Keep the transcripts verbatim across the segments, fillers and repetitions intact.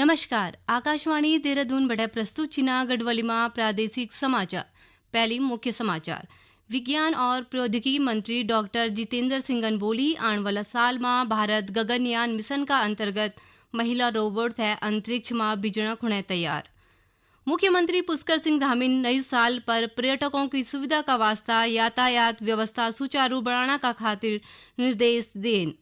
नमस्कार, आकाशवाणी देहरादून बटे प्रस्तुत छिना गढ़वाली मा प्रादेशिक समाचार। पहली मुख्य समाचार। विज्ञान और प्रौद्योगिकी मंत्री डॉक्टर जितेंद्र सिंगन बोली, आने वाला साल मा भारत गगनयान मिशन का अंतर्गत महिला रोबोट थे अंतरिक्ष मा बिजणा खुणे तैयार। मुख्यमंत्री पुष्कर सिंह धामी नयु साल पर पर्यटकों की सुविधा का वास्ता यातायात व्यवस्था सुचारू बनाना का खातिर निर्देश देन।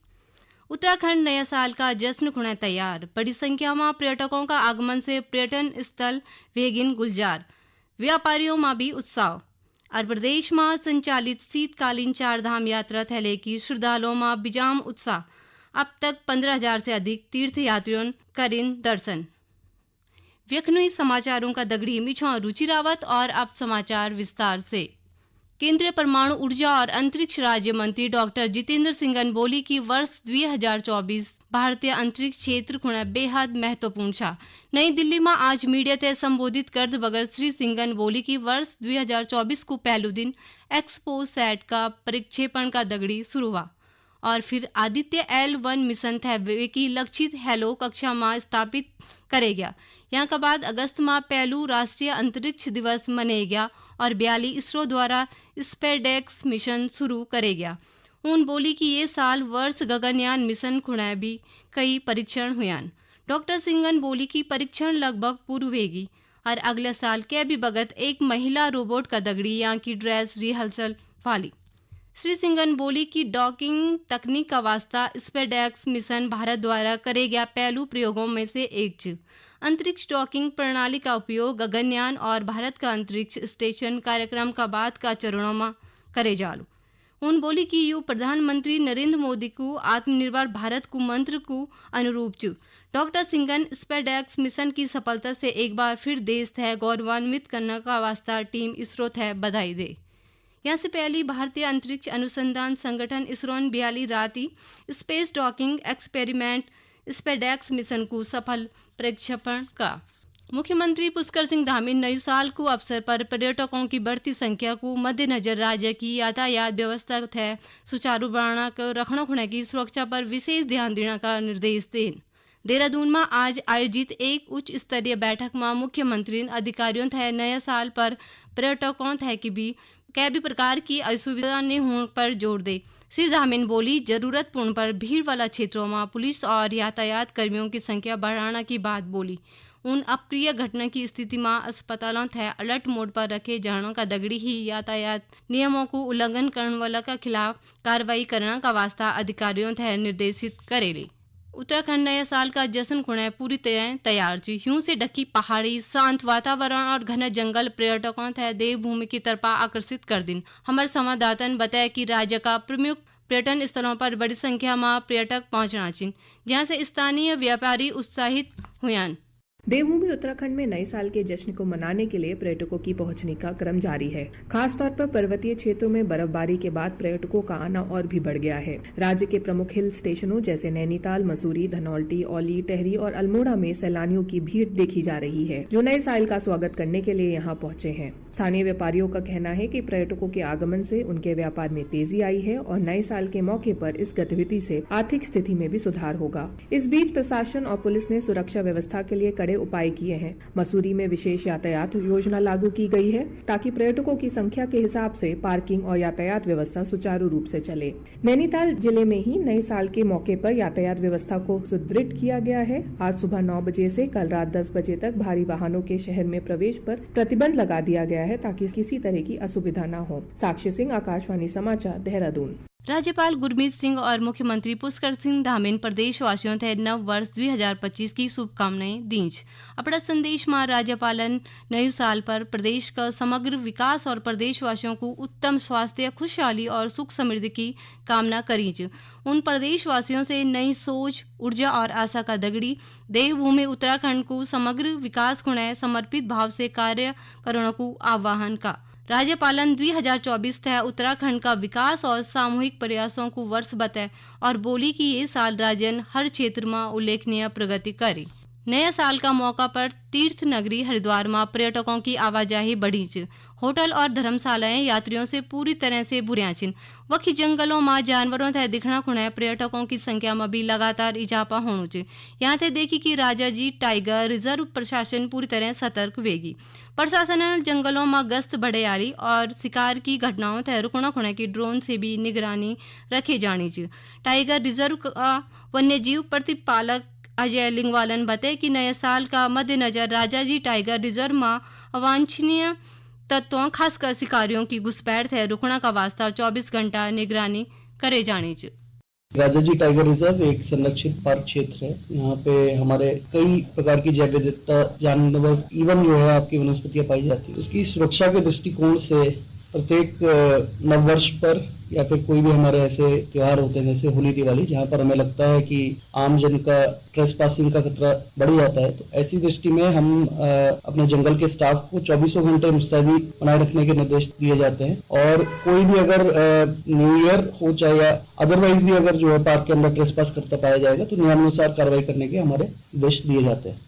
उत्तराखंड नया साल का जश्न खुणे तैयार। बड़ी संख्या में पर्यटकों का आगमन से पर्यटन स्थल वेगिन गुलजार, व्यापारियों में भी उत्साह। और प्रदेश में संचालित शीतकालीन चार धाम यात्रा थैले की श्रद्धालुओं में बिजाम उत्साह। अब तक पन्द्रह हजार से अधिक तीर्थयात्रियों करिन दर्शन। व्यखनुई समाचारों का दगड़ी मिछुआ रुचि रावत और अब समाचार विस्तार से। केंद्रीय परमाणु ऊर्जा और अंतरिक्ष राज्य मंत्री डॉक्टर जितेंद्र सिंगन बोली कि वर्ष दुई हजार चौबीस भारतीय अंतरिक्ष क्षेत्र खुणे बेहद महत्वपूर्ण छा। नई दिल्ली में आज मीडिया ते संबोधित करद बगर श्री सिंगन बोली कि वर्ष दुई हजार चौबीस को पहलू दिन एक्सपो सैट का प्रक्षेपण का दगड़ी शुरू हुआ और फिर आदित्य एल वन मिशन थे वेकी लक्षित हेलो कक्षा में स्थापित करे गया। यहाँ का बाद अगस्त माह पहलू राष्ट्रीय अंतरिक्ष दिवस मने गया और बयाली इसरो द्वारा स्पेडेक्स मिशन शुरू करे गया। उन बोली कि ये साल वर्ष गगनयान मिशन खुणा भी कई परीक्षण हुयान। डॉक्टर सिंगन बोली कि परीक्षण लगभग पूर्व वेगी और अगले साल के भी बगत एक महिला रोबोट का दगड़ी यहाँ की ड्रेस रिहर्सल वाली। श्री सिंगन बोली कि डॉकिंग तकनीक का वास्ता स्पेडेक्स मिशन भारत द्वारा करे गया पहलू प्रयोगों में से एक च। अंतरिक्ष डॉकिंग प्रणाली का उपयोग गगनयान और भारत का अंतरिक्ष स्टेशन कार्यक्रम का बाद का चरणों में करे जालू। उन बोली कि यू प्रधानमंत्री नरेंद्र मोदी को आत्मनिर्भर भारत को मंत्र को अनुरूप च। डॉक्टर सिंगन स्पेडेक्स मिशन की सफलता से एक बार फिर देश थे गौरवान्वित करने का वास्ता टीम इसरो थे बधाई दे। यहाँ से पहली भारतीय अंतरिक्ष अनुसंधान संगठन इसरो ने बियाली राती स्पेस डॉकिंग एक्सपेरिमेंट स्पेडेक्स मिशन को सफल प्रक्षेपण का। मुख्यमंत्री पुष्कर सिंह धामी नयु साल को अवसर पर पर्यटकों की बढ़ती संख्या को मद्देनजर राज्य की यातायात व्यवस्था थे सुचारू बनाना को रखना होने की सुरक्षा पर विशेष ध्यान देने का निर्देश देन। देहरादून में आज आयोजित एक उच्च स्तरीय बैठक में मुख्यमंत्री अधिकारियों थे नया साल पर पर्यटकों थे की भी कै भी प्रकार की असुविधा नहीं होने पर जोर दे। श्री धामी ने बोली, जरूरत पुण पर भीड़ वाला क्षेत्रों में पुलिस और यातायात कर्मियों की संख्या बढ़ाना की बात बोली। उन अप्रिय घटना की स्थिति में अस्पतालों थे अलर्ट मोड पर रखे जाणों का दगड़ी ही यातायात नियमों को उल्लंघन करने वाला का खिलाफ कार्रवाई करना का वास्ता अधिकारियों थे निर्देशित करेले। उत्तराखंड नया साल का जश्न खुणे पूरी तरह तैयार च। यूं से ढकी पहाड़ी, शांत वातावरण और घने जंगल पर्यटकों थे देवभूमि की तरफा आकर्षित कर दिन। हमारे संवाददाता ने बताया कि राज्य का प्रमुख पर्यटन स्थलों पर बड़ी संख्या में पर्यटक पहुंचना चिन, जहां से स्थानीय व्यापारी उत्साहित हुयान। देवभूमि उत्तराखंड में नए साल के जश्न को मनाने के लिए पर्यटकों की पहुंचने का क्रम जारी है। खासतौर पर पर्वतीय क्षेत्रों में बर्फबारी के बाद पर्यटकों का आना और भी बढ़ गया है। राज्य के प्रमुख हिल स्टेशनों जैसे नैनीताल, मसूरी, धनौल्टी, औली, टेहरी और अल्मोड़ा में सैलानियों की भीड़ देखी जा रही है, जो नए साल का स्वागत करने के लिए यहाँ पहुंचे हैं। स्थानीय व्यापारियों का कहना है कि पर्यटकों के आगमन से उनके व्यापार में तेजी आई है और नए साल के मौके पर इस गतिविधि से आर्थिक स्थिति में भी सुधार होगा। इस बीच प्रशासन और पुलिस ने सुरक्षा व्यवस्था के लिए कड़े उपाय किए हैं। मसूरी में विशेष यातायात योजना लागू की गई है, ताकि पर्यटकों की संख्या के हिसाब से पार्किंग और यातायात व्यवस्था सुचारू रूप से चले। नैनीताल जिले में ही नए साल के मौके पर यातायात व्यवस्था को सुदृढ़ किया गया है। आज सुबह नौ बजे से कल रात दस बजे तक भारी वाहनों के शहर में प्रवेश पर प्रतिबंध लगा दिया गया है, ताकि किसी तरह की असुविधा ना हो। साक्षी सिंह, आकाशवाणी समाचार, देहरादून। राज्यपाल गुरमीत सिंह और मुख्यमंत्री पुष्कर सिंह धामी ने प्रदेशवासियों थे नव वर्ष दुई हजार पच्चीस की शुभकामनाएं दींच। अपना संदेश में राज्यपालन नयु साल पर प्रदेश का समग्र विकास और प्रदेशवासियों को उत्तम स्वास्थ्य, खुशहाली और सुख समृद्धि की कामना करीच। उन प्रदेशवासियों से नई सोच, ऊर्जा और आशा का दगड़ी देवभूमि उत्तराखंड को समग्र विकास खुणे समर्पित भाव से कार्य करण को आह्वान का। राज्यपालन दुई हजार चौबीस तय उत्तराखंड का विकास और सामूहिक प्रयासों को वर्ष बताए और बोली कि ये साल राज्यन हर क्षेत्र में उल्लेखनीय प्रगति करी। नया साल का मौका पर तीर्थ नगरी हरिद्वार मा पर्यटकों की आवाजाही बढ़ी च। होटल और धर्मशालाएं यात्रियों से पूरी तरह से भुरिया छिन। वखी जंगलों मा जानवरों थे दिखणा खुणे पर्यटकों की संख्या मा भी लगातार इजाफा होणु च। यां थे देखी कि राजाजी टाइगर रिजर्व प्रशासन पूरी तरह सतर्क वेगी। प्रशासन ने जंगलों मा गश्त बढ़े आली और शिकार की घटनाओं थे रुकणा खुणे की ड्रोन से भी निगरानी रखे जाणी च। टाइगर रिजर्व का वन्यजीव प्रतिपालक अजय लिंगवालन बताए कि नए साल का मद्देनजर राजाजी टाइगर रिजर्व मा अवांछनीय तत्वों, खासकर शिकारियों की घुसपैठ थे रुकणा का वास्ता चौबीस घंटा निगरानी करे जाणी च। राजाजी टाइगर रिजर्व एक संरक्षित पार्क क्षेत्र है। यहाँ पे हमारे कई प्रकार की जैव विविधता, जानवर, इवन जो है आपकी वनस्पतियां पाई जाती है। उसकी सुरक्षा के दृष्टिकोण से प्रत्येक, अ, नववर्ष पर या फिर कोई भी हमारे ऐसे त्योहार होते हैं जैसे होली, दिवाली, जहाँ पर हमें लगता है कि आम जन का ट्रेसपासिंग का खतरा बढ़ जाता है, तो ऐसी दृष्टि में हम, अ, अपने जंगल के स्टाफ को चौबीसों घंटे मुस्तैदी बनाए रखने के निर्देश दिए जाते हैं। और कोई भी अगर, अ, न्यू ईयर हो चाहे या अदरवाइज भी अगर जो है पार्क के अंदर ट्रेसपास करता पाया जाएगा, तो नियमानुसार कार्रवाई करने के हमारे निर्देश दिए जाते हैं।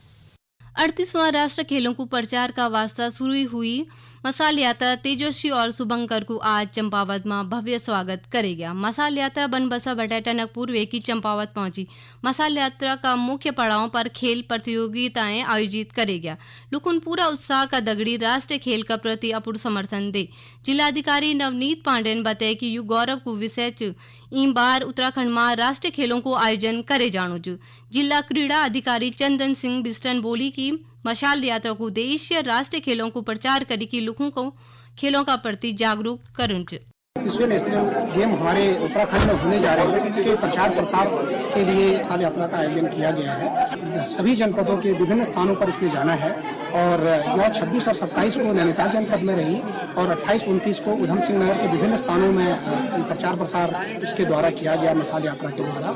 अड़तीसवां राष्ट्रीय खेलों को प्रचार का वास्ता शुरू हुई मशाल यात्रा तेजस्वी और शुभंकर को आज चंपावत में भव्य स्वागत करे गया। मशाल यात्रा बनबसा बटे टनकपुर वेकी चंपावत पहुंची। मशाल यात्रा का मुख्य पड़ावों पर खेल प्रतियोगिताएं आयोजित करे गया। लुकुन पूरा उत्साह का दगड़ी राष्ट्रीय खेल का प्रति अपुर समर्थन दे। जिलाधिकारी नवनीत पांडे ने बताया कि यु गौरव को विषय च। ई बार उत्तराखंड में राष्ट्रीय खेलों को आयोजन करे जाणो च। जिला क्रीड़ा अधिकारी चंदन सिंह बिस्टन बोली कि मशाल यात्रा को उद्देश्य राष्ट्रीय खेलों को प्रचार करी कि लोगों को खेलों का प्रति जागरूक करूं च। विश्व नेशनल गेम हमारे उत्तराखंड में होने जा रहे हैं, के प्रचार प्रसार के लिए मशाल यात्रा का आयोजन किया गया है। सभी जनपदों के विभिन्न स्थानों पर इसमें जाना है और यह छब्बीस और सत्ताईस को नैनीताल जनपद में रही और अट्ठाईस उनतीस को उधम सिंह नगर के विभिन्न स्थानों में, अ, प्रचार प्रसार इसके द्वारा किया गया, मशाल यात्रा के द्वारा।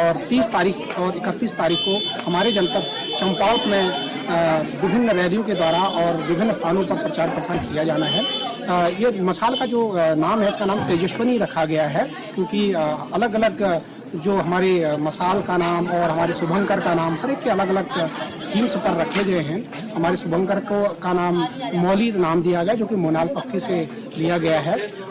और तीस तारीख और इकतीस तारीख को हमारे जनपद चंपावत में, अ, विभिन्न रैलियों के द्वारा और विभिन्न स्थानों पर प्रचार प्रसार किया जाना है। अ, ये मशाल का जो, अ, नाम है, इसका नाम तेजस्विनी रखा गया है, क्योंकि, अ, अलग-अलग, अ, जो हमारे, अ, मशाल का नाम और हमारे शुभंकर का नाम, हर एक के अलग-अलग, अ, थीम्स पर रखे गए हैं। हमारे शुभंकर को, का नाम मौली नाम दिया गया, जो कि मोनाल पक्षी से लिया गया है।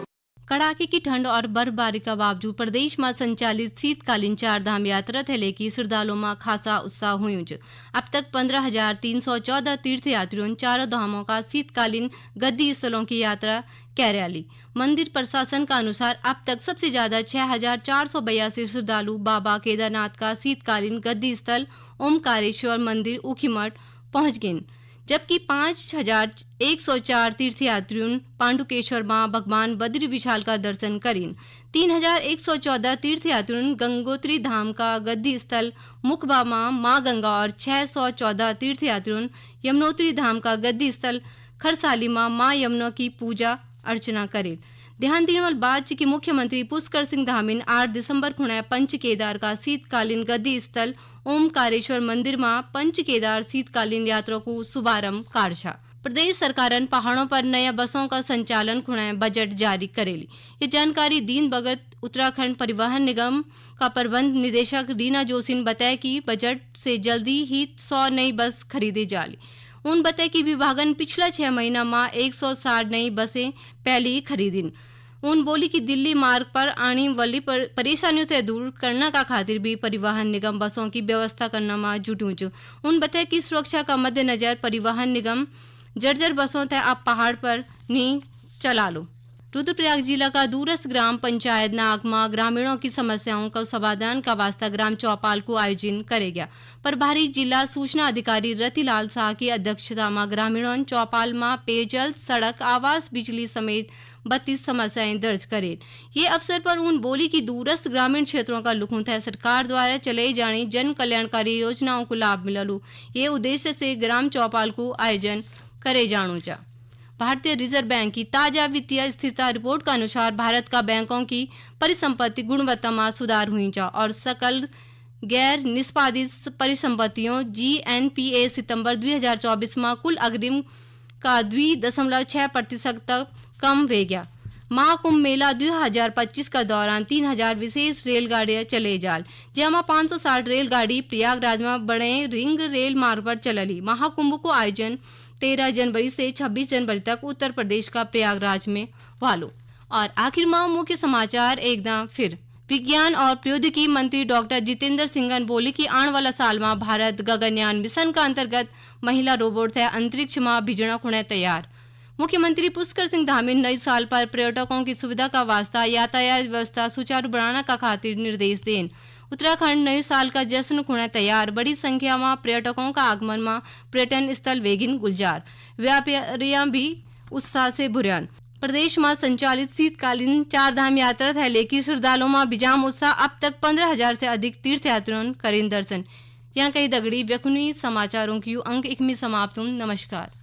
कड़ाके की ठंड और बर्फबारी का बावजूद प्रदेश में संचालित शीतकालीन चार धाम यात्रा थे लेके श्रद्धालुओं में खासा उत्साह हुयुं च। अब तक पन्द्रह हजार तीन सौ चौदह तीर्थयात्रियों ने चारों धामों का शीतकालीन गद्दी स्थलों की यात्रा कैर्याली। मंदिर प्रशासन का अनुसार अब तक सबसे ज्यादा छह हजार चार सौ बयासी श्रद्धालु बाबा केदारनाथ का शीतकालीन गद्दी स्थल ओमकारेश्वर मंदिर ऊखीमठ पहुंच गए, जबकि पाँच हजार एक सौ चार तीर्थयात्रियों पांडुकेश्वर मां भगवान बद्री विशाल का दर्शन करीन। तीन हजार एक सौ चौदह तीर्थयात्रियों गंगोत्री धाम का गद्दी स्थल मुखबा मां मां गंगा और छह सौ चौदह तीर्थयात्रियों यमुनोत्री धाम का गद्दी स्थल खरसाली मां मां यमुना की पूजा अर्चना करीन। ध्यान दीण वाली बात च कि मुख्यमंत्री पुष्कर सिंह धामी ने आठ दिसंबर खुणै पंच केदार का शीतकालीन गद्दी स्थल ओमकारेश्वर मंदिर मां पंच केदार शीतकालीन यात्रा को शुभारंभ कार्य छा। प्रदेश सरकारन पहाड़ों पर नया बसों का संचालन खुणै बजट जारी करेली। ये जानकारी दीन बगत उत्तराखंड परिवहन निगम का प्रबंध निदेशक रीना जोशी ने बताया कि बजट से जल्दी ही सौ नई बस खरीदी जाली। उन बताया कि विभागन पिछला छह महीना मां एक सौ साठ नई बसें पहली ही खरीदिन। उन बोली कि दिल्ली मार्ग पर आने वाली पर-, परेशानियों से दूर करने का खातिर भी परिवहन निगम बसों की व्यवस्था करना में जुटूं च। उन बताया कि सुरक्षा का मद्देनजर परिवहन निगम जर्जर बसों तय अब पहाड़ पर नी चला लो। रुद्रप्रयाग जिला का दूरस्थ ग्राम पंचायत नागमा ग्रामीणों की समस्याओं का समाधान का वास्ता ग्राम चौपाल को आयोजन करे गया। प्रभारी जिला सूचना अधिकारी रतिलाल शाह की अध्यक्षता में ग्रामीणों ने चौपाल में पेयजल, सड़क, आवास, बिजली समेत बत्तीस समस्याएं दर्ज करें। ये अवसर पर उन बोली कि दूरस्थ ग्रामीण क्षेत्रों का लुखों तय सरकार द्वारा चलाई जानी जन कल्याणकारी योजनाओं को लाभ मिललू। ये उद्देश्य से ग्राम चौपाल को आयोजन करे जाणू चा। भारतीय रिजर्व बैंक की ताजा वित्तीय स्थिरता रिपोर्ट के अनुसार भारत का बैंकों की परिसंपत्ति गुणवत्ता में सुधार हुई चा और सकल गैर निष्पादित परिसंपत्तियों जीएनपीए सितंबर दो हज़ार चौबीस में कुल अग्रिम का दो दशमलव छह प्रतिशत तक कम वे गया। महाकुंभ मेला दुई हजार पच्चीस का दौरान तीन हजार विशेष रेलगाड़ियां चले जाल, जेमा पाँच सौ साठ रेलगाड़ी प्रयागराज में बने रिंग रेल मार्ग पर चलली। महाकुंभ को आयोजन तेरह जनवरी से छब्बीस जनवरी तक उत्तर प्रदेश का प्रयागराज में वालो। और आखिर में मुख्य समाचार एकदम फिर। विज्ञान और प्रौद्योगिकी मंत्री डॉक्टर जितेंद्र सिंघन बोली कि आने वाला साल में भारत गगनयान मिशन का अंतर्गत महिला रोबोट थे अंतरिक्ष में भिजणा खुणे तैयार। मुख्यमंत्री पुष्कर सिंह धामी नए साल पर पर्यटकों की सुविधा का वास्ता यातायात व्यवस्था सुचारू बनाने का खातिर निर्देश देन। उत्तराखंड नए साल का जश्न खुणे तैयार, बड़ी संख्या में पर्यटकों का आगमन में पर्यटन स्थल वेगिन गुलजार। व्यापारियां भी उत्साह से भुरन। प्रदेश में संचालित शीतकालीन चार धाम यात्रा थे लेके श्रद्धालुओं में बिजाम उत्साह, अब तक पन्द्रह हजार से अधिक तीर्थयात्रियों करें दर्शन। यहाँ कई दगड़ी व्यकुनी समाचारों की अंक इकमी समाप्त हुन। नमस्कार।